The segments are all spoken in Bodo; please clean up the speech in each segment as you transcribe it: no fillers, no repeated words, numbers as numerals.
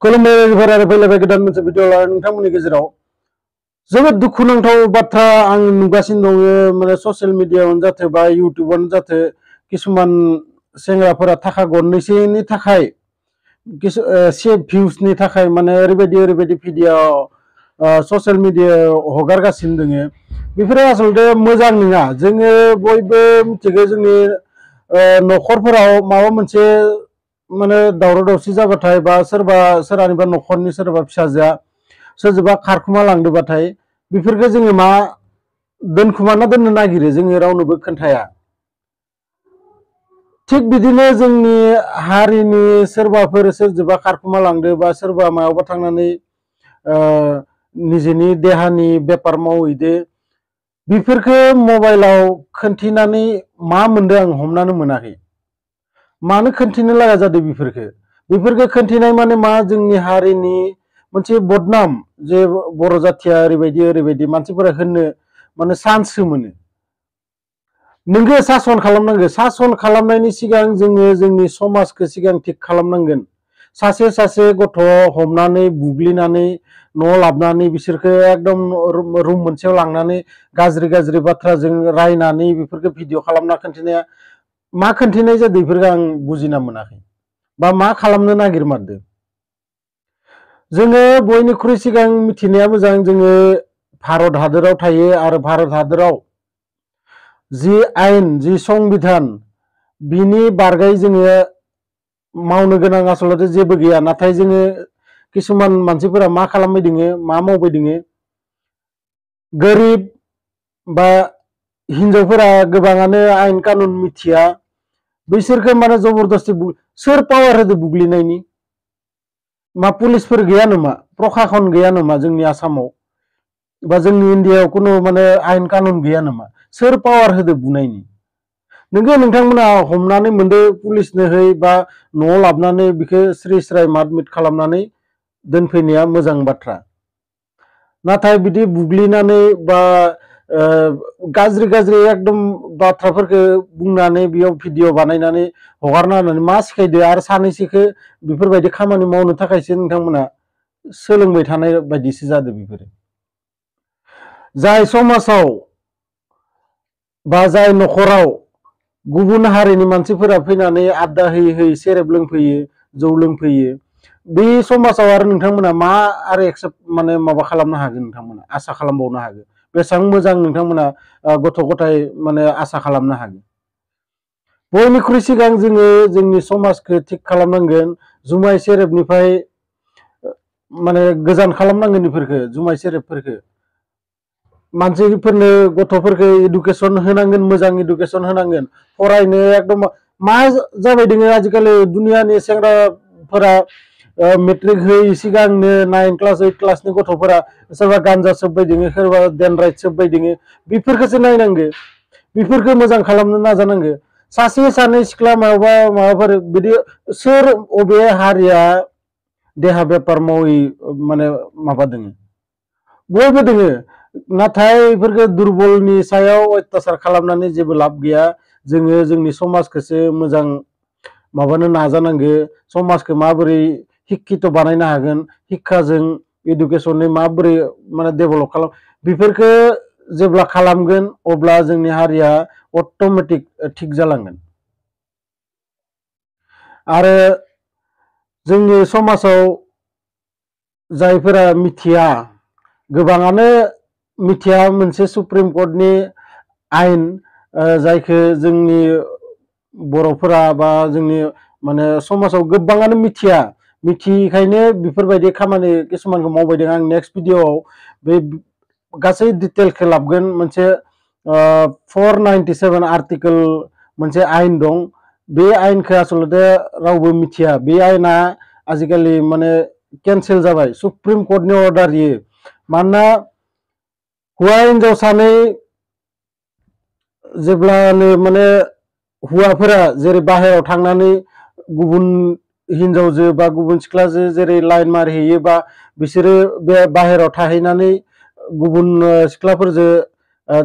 खुलुमबाय आरो फैलायबाय गोदान मोनसे भिडिअ लानानै नोंथांमोननि गेजेराव जोबोद दुखुनांथाव बाथ्रा आं नुगासिनो दङ माने ससियेल मिडियायावनो जाथो बा इउट्युबावनो जाथो किसुमान सेंग्राफोरा थाखा गरनैसोनि थाखाय सेभ भिउसनि थाखाय माने ओरैबायदि भिडिअ ससियेल मिडियायाव हगारगासिनो दङ बेफोरो आसलते मोजां नङा। जोङो बयबो मिथिगौ जोंनि न'खरफोराव माबा मोनसे माने दावराव दावसि जाबाथाय बा सोरहानिबा न'खरनि सोरबा फिसाजोआ सोरजोंबा खारखुमा लांदोंबाथाय बेफोरखौ जोङो मा दोनखुमाना दोननो नागिरो, जोङो रावनोबो खोन्थाया। थिग बिदिनो जोंनि हारिनि सोरबाफोर सोरजोंबा खारखुमा लांदो बा सोरबा मायावबा थांनानै निजेनि देहानि बेपार मावहैदो, बेफोरखौ मबाइलाव खोन्थिनानै मा मोनदों आं हमनानो मोनाखै। मानो खोन्थिनो लागा जादों बेफोरखौ खोन्थिनाय माने मा जोंनि हारिनि मोनसे बदनाम जे बर' जाथिया ओरैबायदि मानसिफोरा होननो माने चान्ससो मोनो। नोंगो सासन खालामनांगो, सासन खालामनायनि सिगां जोङो जोंनि समाजखौ सिगां थिग खालामनांगोन। सासे गथ' हमनानै बुग्लिनानै न'आव लाबोनानै बिसोरखौ एकदम रुम मोनसेयाव लांनानै गाज्रि बाथ्राजों रायनानै बेफोरखौ भिडिअ खालामना खोन्थिनाया मा खोन्थिनाय जादों बेफोरखौ आं बुजिना मोनाखै बा मा खालामनो नागिरमारदों। जोङो बयनिख्रुइ सिगां मिथिनाया मोजां, जोङो भारत हादराव थायो आरो भारत हादराव जि आयेन जि संबिधान बिनि बारगै जोङो मावनो गोनां आसलते जेबो गैया। नाथाय जोङो किसुमान मानसिफोरा मा खालामबाय दोङो, मा मावबाय दोङो, गोरिब बा हिनजावफोरा गोबाङानो आयेन कानुन मिथिया, बैसोरखौ माने जबरदस्ति सोर पावार होदो बुग्लिनायनि? मा पुलिसफोर गैया नामा, प्रखाखन गैया नामा जोंनि आसामाव बा जोंनि इन्डियायाव कुनु माने आयेन कानुन गैया नामा? सोर पावार होदो बुनायनि? नोंगो नोंथांमोना हमनानै मोनदो पुलिसनो है बा न'आव लाबोनानै बेखौ स्रि स्राय माद मिट खालामनानै दोनफैनाया मोजां बाथ्रा। नाथाय बिदि बुग्लिनानै बा गाज्रि एकदम बाथ्राफोरखौ बुंनानै बेयाव भिडिअ बानायनानै हगारना होनानै मा सिखायदो आरो सानैसोखौ बेफोरबायदि खामानि मावनो थाखायसो नोंथांमोना सोलोंबाय थानाय बायदिसो जादों। बेफोरो जाय समाजाव बा जाय न'खराव गुबुन हारिनि मानसिफोरा फैनानै आड्डा होयै सेरेब लोंफैयो, जौ लोंफैयो, बे समाजाव आरो नोंथांमोना मा आरो एक्सेप्ट माने माबा खालामनो हागोन, नोंथांमोना आसा खालामबावनो हागोन? बेसेबां मोजां नोंथांमोना गथ' गथाय माने आसा खालामनो हागोन? बयनिख्रुइ सिगां जोङो जोंनि समाजखौ थिग खालामनांगोन। जुमाय सेरेबनिफ्राय माने गोजान खालामनांगोन बेफोरखौ, जुमाय सेरेबफोरखौ। मानसिफोरनो गथ'फोरखौ इडुकेसन होनांगोन, मोजां इडुकेसन होनांगोन। फरायनो एकदम मा जाबाय दोङो आजिखालि दुनियानि सेंग्राफोरा मेट्रिक होयै सिगांनो 9 क्लास 8 क्लासनि गथ'फोरा सोरबा गान्जा सोबबाय दोङो, सोरबा डेनराइट सोबबाय दोङो। बेफोरखौसो नायनांगो, बेफोरखौ मोजां खालामनो नाजानांगो। सासे सानै सिख्ला माबाफोर बिदि सोर अबे हारिया देहा बेपार मावै माने माबा दोङो? बयबो दोङो। नाथाय बेफोरखौ दुरबलनि सायाव अत्याचार खालामनानै जेबो लाब गैया। जोङो जोंनि समाजखौसो मोजां माबानो नाजानांगो। समाजखौ माबोरै शिक्षित बानायनो हागोन, शिक्षाजों इडुकेसननि माबोरै माने डेभेलप खालाम, बेफोरखौ जेब्ला खालामगोन अब्ला जोंनि हारिया अट'मेटिक थिग जालांगोन। आरो जोंनि समाजाव जायफोरा मिथिया, गोबाङानो मिथिया मोनसे सुप्रिम कर्टनि आयेन जायखौ जोंनि बर'फोरा बा जोंनि माने समाजाव गोबाङानो मिथियैखायनो बेफोरबायदि खामानि किसुमानखौ मावबाय दं। आं नेक्स्ट भिडिअआव बे गासै डिटेलखौ लाबोगोन। मोनसे 497 आर्टिकोल मोनसे आयेन दं। बे आयेनखौ आसलते रावबो मिथिया। बे आयेना आजिखालि माने केन्सेल जाबाय, सुप्रिम कर्टनि अर्डार इयो। मानोना हौवा हिनजाव सानै जेब्लानो माने हौवाफोरा जेरै बाहेरायाव थांनानै गुबुन हिनजावजों बा गुबुन सिख्लाजों जेरै लाइन मारिहैयो बा बिसोरो बे बाहेरायाव थाहैनानै गुबुन सिख्लाफोरजों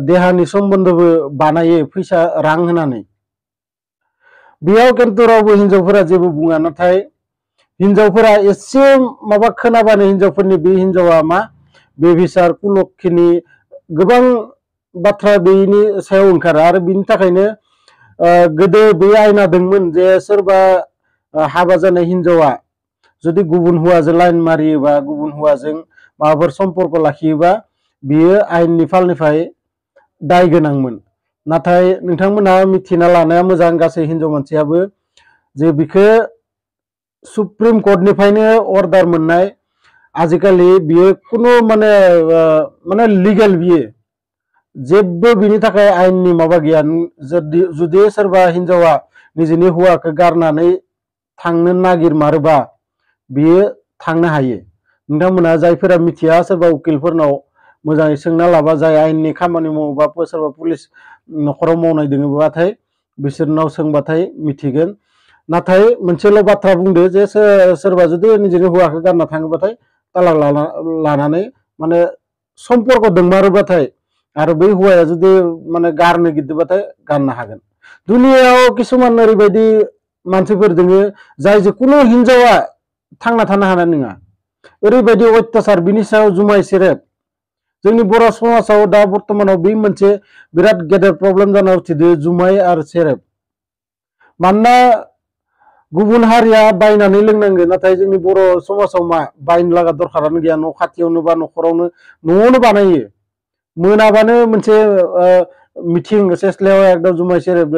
देहानि सम्बन्धबो बानायो फैसा रां होनानै, बेयाव खिन्थु रावबो हिनजावफोरा जेबो बुङा। नाथाय हिनजावफोरा एसे माबा खोनाबानो हिनजावफोरनि बे हिनजावा मा बेबिचार कुलक्षिनि गोबां बाथ्रा बेनि सायाव ओंखारो आरो बिनि थाखायनो गोदो बे आयना दंमोन जे सोरबा हाबा जानाय हिनजावा जुदि गुबुन हौवाजों लाइन मारियोबा गुबुन हौवाजों माबाफोर सम्पर्क लाखियोबा बियो आयेननि फालनिफ्राय दाय गोनांमोन। नाथाय नोंथांमोना मिथिना लानाया मोजां गासै हिनजाव मानसियाबो जे बिखौ सुप्रिम कर्टनिफ्रायनो अर्डार मोननाय आजिखालि बियो कुनु माने लिगेल बियो जेबो बिनि थाखाय आयेननि माबा गैया। जुदि सोरबा हिनजावा निजेनि हौवाखौ गारनानै थांनो नागिरमारोबा बियो थांनो हायो। नोंथांमोना जायफोरा मिथिया सोरबा उकिलफोरनाव मोजाङै सोंना लाबा जाय आयेननि खामानि मावोबा सोरबा पुलिस नखराव मावनाय दोङोबाथाय बिसोरनाव सोंबाथाय मिथिगोन। नाथाय मोनसेल' बाथ्रा बुंदो जे सोरबा जुदि निजेनि हौवाखौ गारना थाङोबाथाय तालाक लानानै माने सम्पर्क दंमारोबाथाय आरो बै हौवाया जुदि माने गारनो गिदोबाथाय गारनो हागोन। दुनियायाव किसुमान ओरैबायदि मानसिफोर दोङो जाय जिखुनु हिनजावा थांना थानो हानाय नङा ओरैबायदि अत्याचार बिनि सायाव जुमाय सेरेब जोंनि बर' समाजाव दा बर्तमानाव बे मोनसे बिराद गेदेर प्रब्लेम जाना उथिदो जुमाय आरो सेरेब। मानोना गुबुन हारिया बायनानै लोंनांगो नाथाय जोंनि बर' समाजाव मा बायनो लागा दरखारानो गैया। न' खाथियावनो बा न'आवनो बानायो। मोनाबानो मोनसे मिथिं सेस्लायाव एकदम जुमाय सेरेब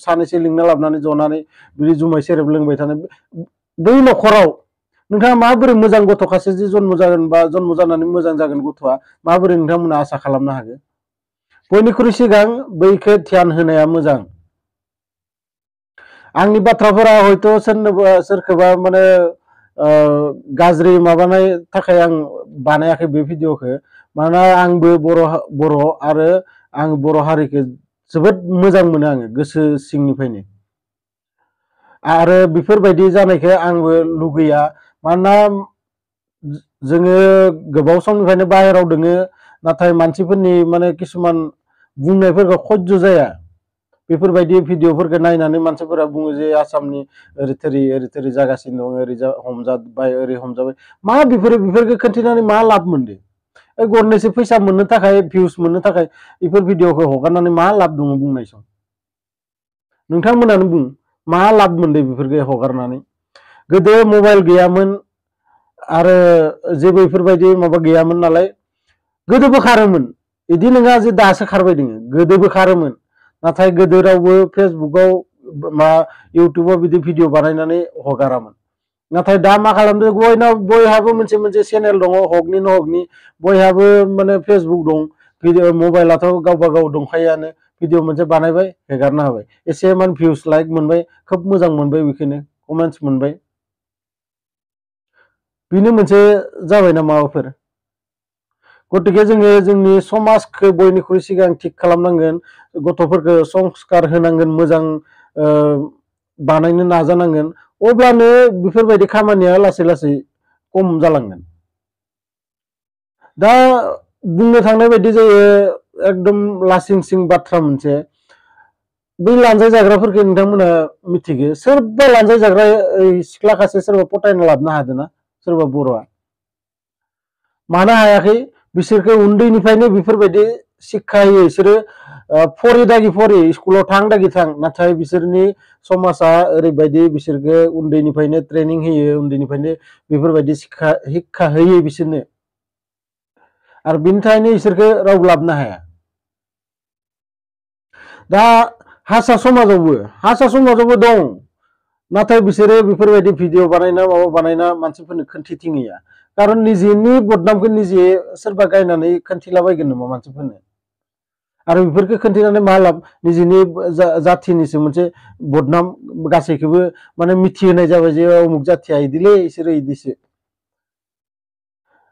सानैसो लिंना लाबोनानै जनानै बिदि जुमाय सेरेब लोंबाय थानाय बै न'खराव नोंथाङा माबोरै मोजां गथ' खासे जि जन्म जागोन बा जन्म जानानै मोजां जागोन गथ'आ माबोरै नोंथांमोना आसा खालामनो हागोन? बयनिख्रुइ सिगां बैखौ ध्यान होनाया मोजां। आंनि बाथ्राफोरा हयथ' सोरखौबा माने गाज्रि माबानाय थाखाय आं बानायाखै बे भिडिअखौ। मानोना आंबो बर' आरो आं बर' हारिखौ जोबोद मोजां मोनो आङो गोसो सिंनिफ्रायनो। आरो बेफोरबायदि जानायखौ आंबो लुगैया। मानोना जोङो गोबाव समनिफ्रायनो बाहेराव दोङो नाथाय मानसिफोरनि माने किसुमान बुंनायफोरखौ सह्य जाया। बेफोरबायदि भिडिअफोरखौ नायनानै मानसिफोरा बुङो जे आसामनि ओरै थोरै जागासिनो दं ओरै हमजाबाय ओरै हमजाबाय मा बेफोरखौ खोन्थिनानै मा लाब मोनदो? गरनैसो फैसा मोननो थाखाय भिउस मोननो थाखाय बेफोर भिडिअखौ हगारनानै मा लाब दङ बुंनाय सम? नोंथांमोनानो बुं मा लाब मोनदो बेफोरखौ हगारनानै? गोदो मबाइल गैयामोन आरो जेबो बेफोरबायदि माबा गैयामोन नालाय गोदोबो खारोमोन। बिदि नङा जे दासो खारबाय दोङो गोदोबो खारोमोन। नाथाय गोदो रावबो फेसबुकाव मा इउटुबाव बिदि भिडिअ बानायनानै हगारामोन। नाथाय दा मा खालामदों बयहाबो मोनसे चेनेल दङ हकनि न हकनि बयहाबो माने फेसबुक दं भिडिअ मबाइलाथ' गावबा गाव दंखायोआनो भिडिअ मोनसे बानायबाय हेगारना होबाय एसे मान भिउस लाइक मोनबाय खोब मोजां मोनबाय बेखौनो कमेन्ट्स मोनबाय बेनो मोनसे जाबायना माबाफोर। गतिके जोङो जोंनि समाजखौ बयनिख्रुइ सिगां थिग खालामनांगोन गथ'फोरखौ संस्कार होनांगोन मोजां बानायनो नाजानांगोन अब्लानो बेफोरबायदि खामानिया लासै लासै खम जालांगोन। दा बुंनो थांनाय बायदि जायो एकदम लासिं सिं बाथ्रा मोनसे बै लानजाय जाग्राफोरखौ नोंथांमोना मिथिगो सोरबा लानजाय जाग्रा सिख्ला खासे सोरबा पटायना लाबोनो हादोंना सोरबा बर'आ? मानो हायाखै? बिसोरखौ उन्दैनिफ्रायनो बेफोरबायदि शिक्षा होयो। बिसोरो फरि दागि फरि स्कुलाव थां दागि थां नाथाय बिसोरनि समाजा ओरैबायदि बिसोरखौ उन्दैनिफ्रायनो ट्रेनिं होयो उन्दैनिफ्रायनो बेफोरबायदि शिक्षा होयो बिसोरनो आरो बिनि थाखायनो बिसोरखौ रावबो लाबोनो हाया। दा हारसा समाजावबो दं नाथाय बिसोरो बेफोरबायदि भिडिअ बानायना माबा बानायना मानसिफोरनो खोन्थिथिङैया खारन निजेनि बदनामखौ निजे सोरबा गायनानै खोन्थिलाबायगोन नामा मानसिफोरनो? आरो बेफोरखौ खोन्थिनानै मा लाब? निजेनि जाथिनिसो मोनसे बदनाम गासैखौबो माने मिथिहोनाय जाबाय जे उमुक जाथिया इदिलै इसोरो इदिसो।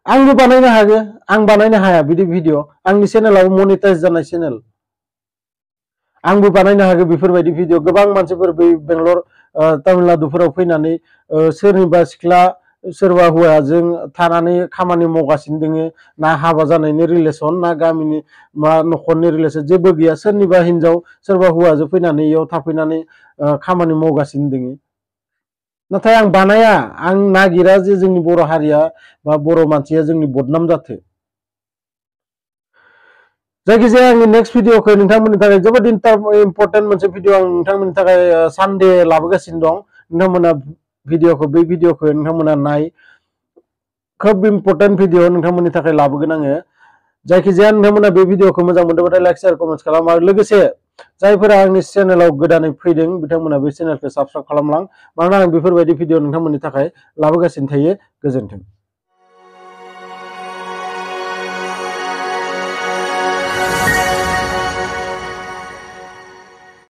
आंबो बानायनो हागोन आं बानायनो हाया बिदि भिडिअ आंनि चेनेलाव मनिटाइज जानाय चेनेल आंबो बानायनो हागोन बेफोरबायदि भिडिअ। गोबां मानसिफोर बै बेंगलर तामिलनाडुफोराव फैनानै सोरनिबा सिख्ला सोरबा हौवाजों थानानै खामानि मावगासिनो दोङो ना हाबा जानायनि रिलेसन ना गामिनि मा न'खरनि रिलेसन जेबो गैया सोरनिबा हिनजाव सोरबा हौवाजों फैनानै इयाव थाफैनानै खामानि मावगासिनो दोङो। नाथाय आं बानाया, आं नागिरा जे जोंनि बर' हारिया बा बर' मानसिया जोंनि बदनाम जाथो। जायखिजाया आंनि नेक्स्ट भिडिअखौ नोंथांमोननि थाखाय जोबोद इम्पर्टेन्ट मोनसे भिडिअ आं नोंथांमोननि थाखाय सानडे लाबोगासिनो दं। नोंथांमोना बै भिडिअखौ नोंथांमोना नाय, खोब इम्पर्टेन्ट भिडिअ नोंथांमोननि थाखाय लाबोगोन आङो। जायखिजाया नोंथांमोना बे भिडिअखौ मोजां मोनदोंबाथाय लाइक शेयार कमेन्ट खालाम आरो लोगोसे जायफोरा आंनि चेनेलाव गोदानै फैदों बिथांमोना बे चेनेलखौ साबस्क्राइब खालामलां, मानोना आं बेफोरबायदि भिडिअ नोंथांमोननि थाखाय लाबोगासिनो थायो। गोजोन्थों।